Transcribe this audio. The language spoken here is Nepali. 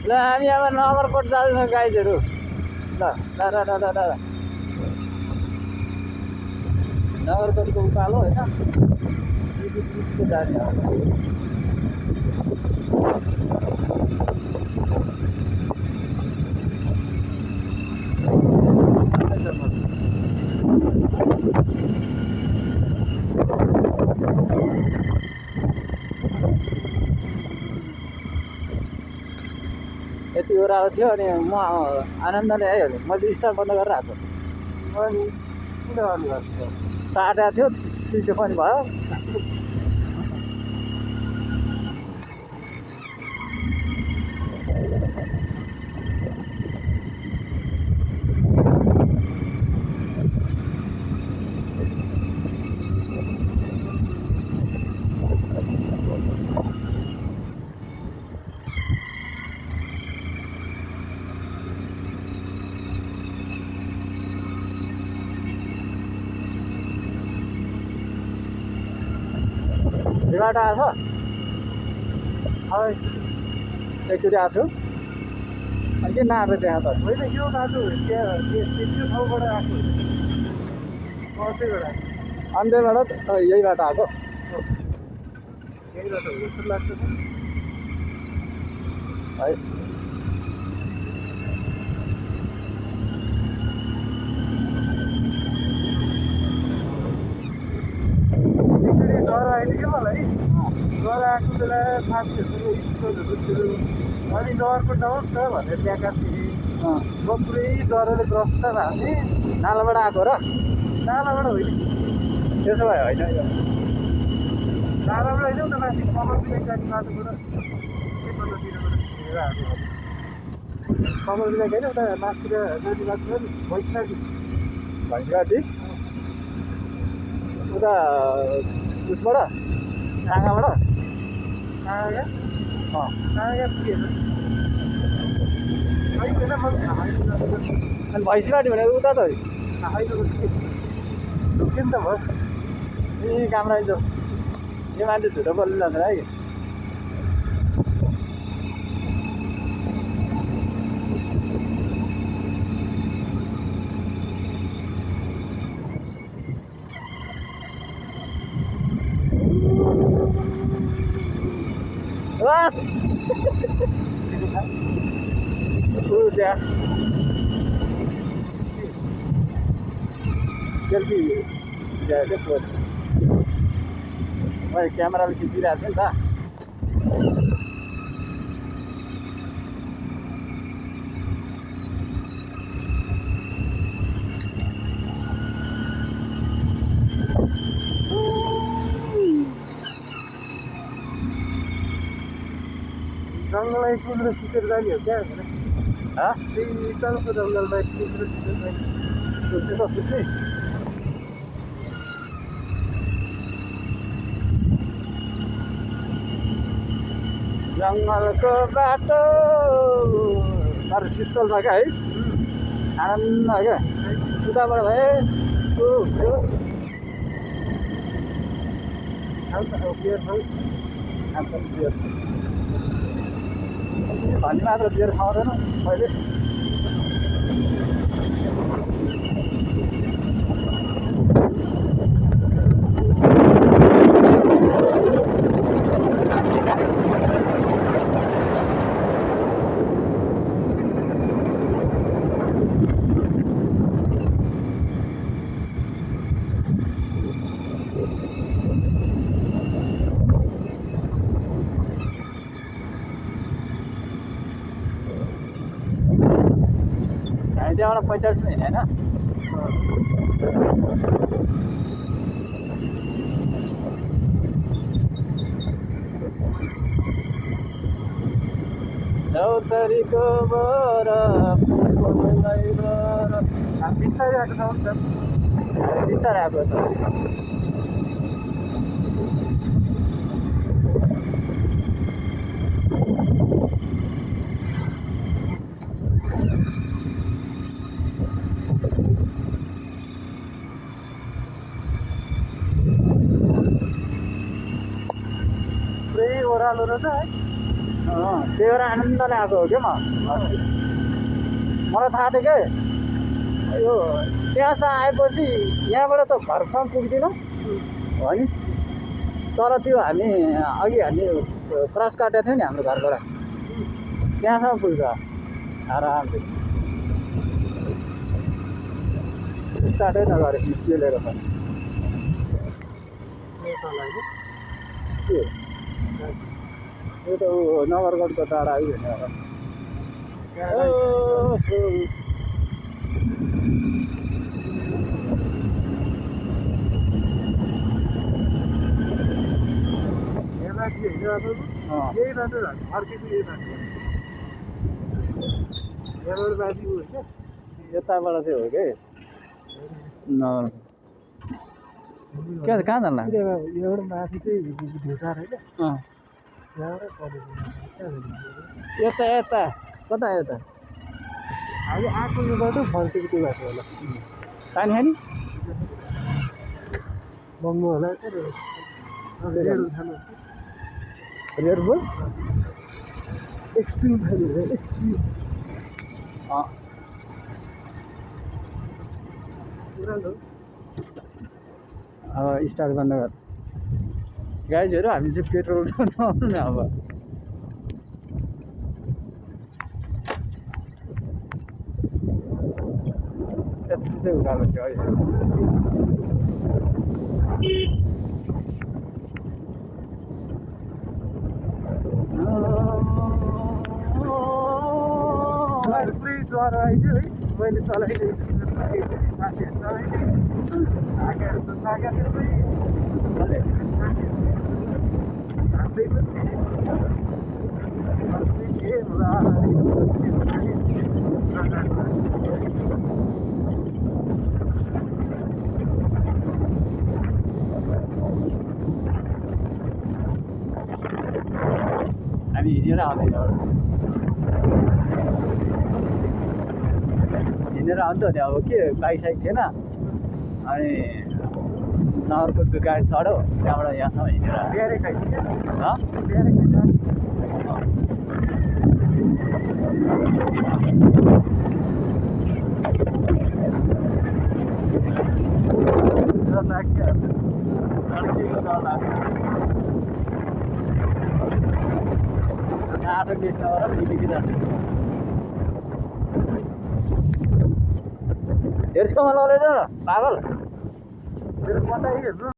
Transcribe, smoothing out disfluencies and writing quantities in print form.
ल हामी अब नगरकोट जाँदैछौँ गाइजहरू। ल ल ल ल ल ल नगरकोटको उकालो होइन सिधै जाने हो। यति ओह्रालो थियो अनि म आनन्दले आइहाल्यो। मैले स्टार बन्द गरेर आएको। अनि किन गर्नुभएको टाटा थियो चिसो पनि भयो। बाटो आएको छ एकचोटि आएको छु अनि के नापेको त्यहाँ त होइन यो बाटो त्यहाँ त्यो ठाउँबाट आएको त्यहीबाट अनि त्यहीबाट यही बाटो आएको यही बाटो हो जस्तो लाग्छ है। डर आहिले क्या मलाई डर आएको बेला साथीहरू स्कुलहरू अनि डरको डाउट छ भनेर ल्याएका थिएँ म पुरै डरले ग्रस्त भएको थिएँ। नालाबाट आएको र नालाबाट होइन त्यसो भए होइन नालाबाट होइन उता माथि कमलबिलाई जाने बाटोबाट कमलतिरबाट हिँडेर आएको कमलबिलाई होइन उता माथितिर जाने बाटो नि भैँसकाटी भैँसघाटी उता उसबाट टाँगाबाट आँगा अँ पुगेन होइन मैले थाहा छैन अनि भैँसघाटी भनेको उता त थाहै नगर्छु ढुक्यो नि त भयो ए काम रहेछ यो मान्छे झुटो बोलिरहेछ है। बस त्यहाँ सेल्फी ल्याएको थियो मैले क्यामेराले खिचिरहेको थिएँ नि त। जङ्गललाई कुद्रो सुतेर जाने हो क्या भनेर त्यही तलको जङ्गलमा कुद्रो सुतेर जाने सुत्ने त सुत्ने जङ्गलको बाटो तर शीतल छ क्या है आनन्द क्या उताबाट भए बियर खाऊ भन्ने मात्र बियर खाउँदैन अहिले। त्यहाँबाट 45 मिनट होइन चौतरीको बर बिस्तारै आएको छ नि बिस्तारै आएको छ। पुरै ओह्रालो रहेछ है त्यही भएर आनन्दले आएको हो क्या मलाई थाहा थियो क्या यो त्यहाँसम्म आएपछि यहाँबाट त घरसम्म पुग्दिनँ हो नि तर त्यो हामी अघि हामी क्रस काटेको थियौँ नि हाम्रो घरबाट त्यहाँसम्म पुग्छ आरामले स्टार्टै नगरे निस्किएर पनि के यो त नगरकोटको टाढा आइहाल्यो होला यही बाटो अर्किनु यही बाटो यहाँबाट बाजी होइन यताबाट चाहिँ हो कि कहाँ जानु लाग्यो यहाँबाट माथि चाहिँ ढेका होइन यहाँबाट यता यता कता यता हामी आएको यो बाटो फर्केको त्यो बाटो होला पानी खाने महँगो होला रेड बुल एक्सट्रिम खालि एक्सट्रिम अब स्टार्ट बन्द गर गाइजहरू हामी चाहिँ पेट्रोल चलाउनु नि अब यति चाहिँ उकालो थियो अहिले पुरै ज्वरो आइदियो है मैले चलाइदिएँ साथीहरू चलाइदिएँ आँखाहरू त थाकेको हामी हिँडेर आउँदैन हिँडेर आउँथ्यो नि अब के बाइक साइक थिएन अनि नगरकोटको गाडी चढ्यो त्यहाँबाट यहाँसम्म हिँडेर बिहारै खाइदियो बिहारै आटो लेस नगर बिलिकी जान्छ हेर्सकोमा लगेर पागल मेरो बताइहेर्नु